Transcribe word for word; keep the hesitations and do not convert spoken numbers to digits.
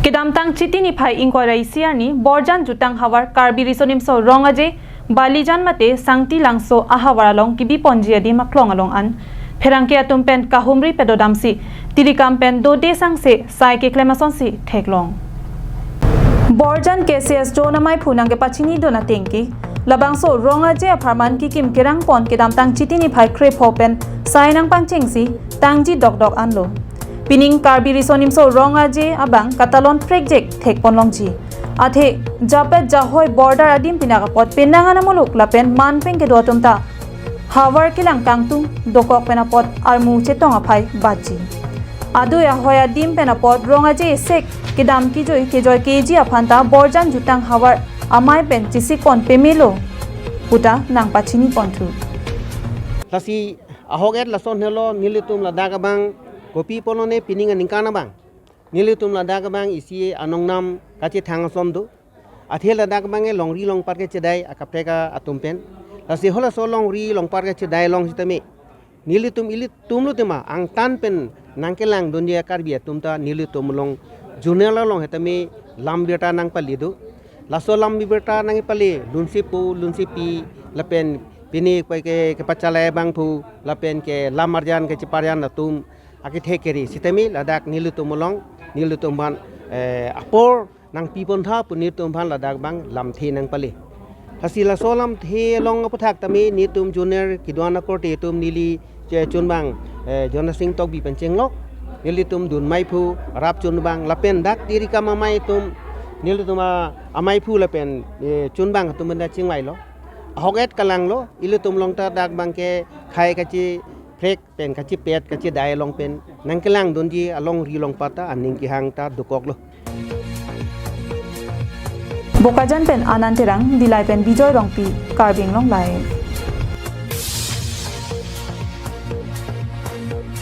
Kedamtang Chiti niphai ingkoi ra isi arni Borjan Jutang havar Karbi Riso Nimso Rong Aje, Balijan mate Sangti Langso ahavar along kebi ponji adim aklong along an pherangke atum pen kahumri padodamsi tirikam pen dode sangse sai keklem asonsi theklong. Borjan K C S Zone amaiphu nangkepachinidun atengke, labangso Rong Aje apharman kekim kerang pon kedamtang Chiti niphai krepho pen sai nangpangchengsi tangji dokdok anlo. Pining Karbi Riso Nimso Rong Aje abang katalon prekjek thekponlongji. Athe japet jahoi border adim pinak apot penang anamuluk lapen man pen kedo atum ta havar kelang kangtung dokok pen apot armu chetong aphai batji. Adui ahoi adim pen apot Rong Aje esek kedam kejui kejoi keji aphan ta Borjan Jutang havar amei pen chesikpon pemelo puta nangpachinipon thu. Lasi ahok et lason helo, nelitum ladak abang kopi pulote pining aningkan abang nelitum ladak abang isi anongnam kachethang ason do. Athe ladak abang ke longri longpat kechedai akaprek atum pen. Lasi halaso longri longpat kechedai along sitame nelitum ilitum lo tema angtan pen nangkelangdunji Karbi atum ta nelitum along zonal along sitame lam birta nangpali do. Laso lam birta nangpali lunsi pu lunsi pi lapen pine ke, ke kepachalai abangphu lapen ke lam arjan kecheparjan atum akethe keri sitame ladak nelitum along nelitum aphan, eh, apor nangpipon tha pu nelitum aphan ladak abang lamthe nangpali. Lasi laso lamthe along aputhak tame nelitum zonal kedo-an akorte atum neli che chunbang, eh, Jonasing Tokbi pen chenglok, nelitum dun maiphu rap chunbang lapen dak tirikam amei atum nelitum a, amaiphu lapen, eh, chunbang atum pen ta chingvailo. Ahok et kalanglo, ilitum along ta dak abang ke khei kacheprek pen kachepet kachedai along pen nangkelangdunji alongri longpat ta aning kehang ta dokoklo. Bokajan pen Anand Terang, Dillai pen Bijoy Rongpi, Karbi Anglong Live.